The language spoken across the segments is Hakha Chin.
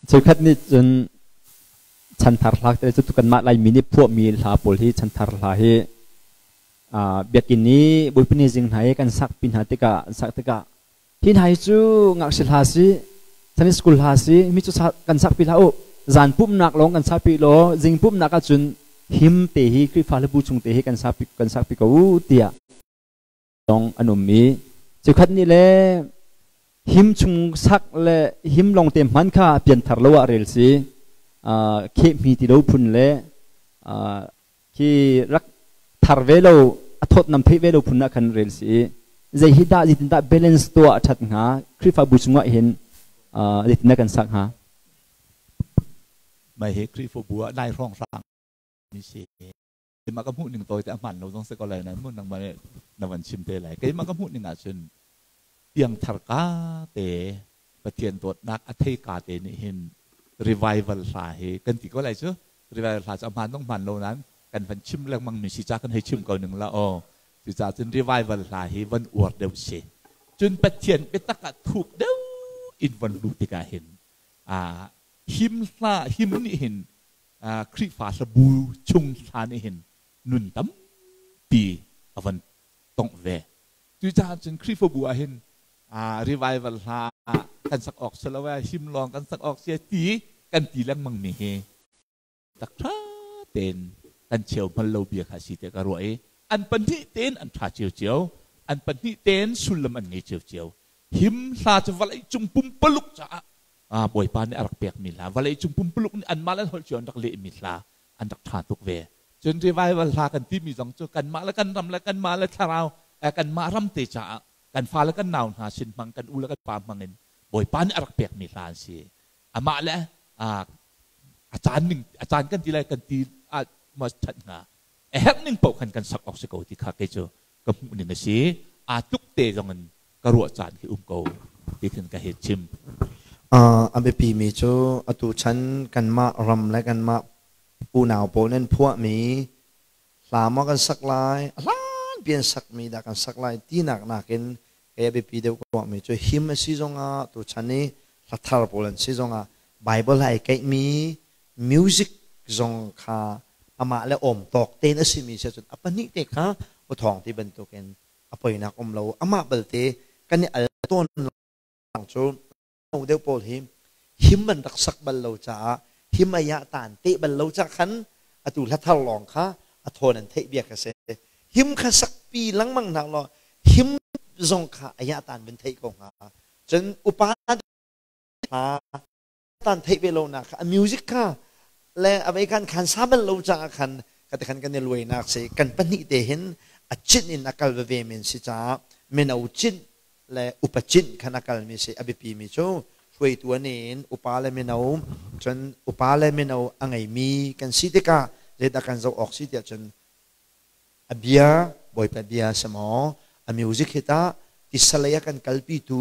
Cheukhat nih cun chanthar hla te cu kanmah Laimi nih phuahmi hla pawl hi chanthar hla hi biakinn i Bawipa ni zing hna i kan sakpi hna tikah sak tikah hi hna hi cu ngakchia hla si Sunday school hla si mi cu kan sakpi hlah u zan pumhnak lawng kan sakpi law zing pumhnak ahcun him te hi Khrihfa hlabu chung te hi kan sakpi ko u tiah zong an um i cheukhat nih le him chung sak le him lawng te hman kha pianthar lo ah rel si khehmi ti lo phun le khi rak thar ve lo a thawtnam theih ve lo phun ah khan rel si i zei hi dah zeitindah balance tuah a ṭhat hnga Khrihfabu chungah hin zeitindah kan sak hnga? Mai hi Khrihfabu ah nai hrawng hrang mi si. Keimah ka hmuh ning tawi te a hmaan lo zong si ko lai na mun nangmah nih na van chim te lai. Keimah ka hmuh ning ahcun piangthar ka te Pathian dawtnak a thei ka te nih hin revival hla hi kan ti ko lai cu revival hla cu a hmaan zong hmaan lo nain kan van chim lengmang mi si ca kan hei chim ko ning la aw cucaah cun revival hla hi van uar deuh si cun Pathian biatak ah thuk deuh in van luh tikah hin him hla him nih hin Khrihfa hlabu chung hla nih hin nun tampi a van tongh ve. Cucaah cun Khrihfabu ah hin revival hla kan sak awk si lo him lawng kan sak awk si ti kan ti lengmang mi hi tak ṭha tein kan cheu hmal lo bia kha si te ka ruah i an pahnih tein an ṭha ciocio, an pahnih tein sullam an ngei ciocio. Him hla cu vawlei cung pumpaluk caah Bawipa nih a rak pekmi hla, vawleicung pumpuluk nih anmah le an holh cio an rak lehmi hla an rak ṭha tuk ve. Cun revival hla kan timi zong cu kanmah le kan ram le kanmah le thlarau kanmah ram te caah kan fa le kan nau hna sin hmang kan u le kan pa hmang in Bawipa nih a rak pekmi hla an si. Amah le a caan ning a caan kan ti lai kan ti ah ma ṭhat hnga. A herh ning paoh khan kan sak awk si ko ti kha kei cu ka hmuh ning a si. Aa tluk te zong in ka ruah caan khi um ko ti khin ka hei chim. A biapimi cu atu chan kanmah ram le kanmah unau pawl nan phuahmi hla maw kan sak lai, a hlanpi an sakmi dah kan sak lai tinak nakin kei a biapi deuh ka ruahmi cu him a si zongah tuchan i hla thar pawl an si zongah Bible ai keihmi music zong kha amah le awm tawk tein a simi si ahcun a pahnih te kha uthawng ti bantukin a poinak um lo amah balte kan i al tawn lang cu deuh pawl hi him an rak sak bal lo caah him ai ah ta an teh bal lo ca khan atu hla thar lawng kha a thawn an theih bia kha si him kha sakpi lengmang hna law him zong kha aya tan bin theih ko hnga cun upa hla tan theih ve lo nak kha a music kha le a vei kan khan sa bal lo caah khan ka te khan kan i luainak si kan pahnih te hin a chin in a kal veve men si caah mino chin le upa chin khan a kal mi si a biapi mi cu hruaitu an in upa le mino cun upa le mino a ngei mi kan si tikah zeidah kan zoh awk si tiah cun A bia, Bawipa bia a si maw? A music hi tah tisalei a kan kalpitu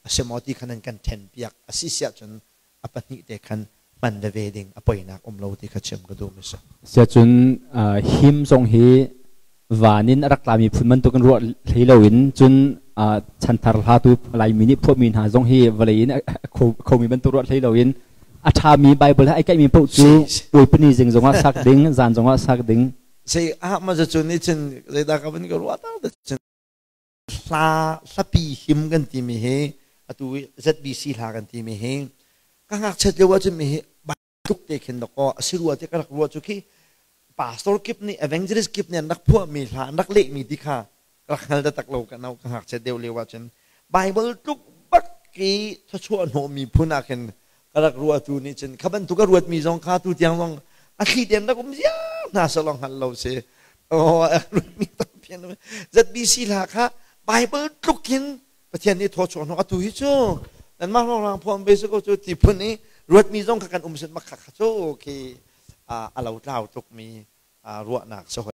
a si maw ti khan an kan ṭhenpiak a si siah cun a pahnih te khan hman veve ding a poinak um lo ti kha chim ka duh mi si. Siacun him zong hi van in a rak tlami phun bantukin ruah hlei loin cun chanthar hlatu Laimi nih phuahmi hna zong hi vawlei in a khomi bantuk ruah hlei loin a ṭhami Bible he ai kaihmi paoh cu Bawipa ni zing zongah sak ding, zan zongah sak ding. Sei ah ma cu nih cun zeidah ka van ka ruah ta cun hla hlapi him kan timi hi atu ZBC hla kan timi hi ka ngakchiat lio ahcun mi hi tluk te khin dakaw a si rua te ka rak ruah cu khi pastor kip nih evangelist kip nih an rak phuahmi hla an rak lehmi ti kha rak hngal taktak lo ka no ka ngakchiat deuh lio ahcun Bible tluk bak i thluachuah hnawhmi phun ah khin ka rak ruahtu nih cun kha bantuk a ruatmi zong kha tu tiang zong a thli tein rak um ziar hna selaw hngal lo si oh a ruatmi tampi an um ZBC hla kha Bible tluk in Pathian nih thawchuah hnawh atu hi cu nanmah rang phuan ve ko cu ti phun i ruatmi zong kha kan um sin mak kha kha cu khi a lo tlau tukmi ruahnak si hoi.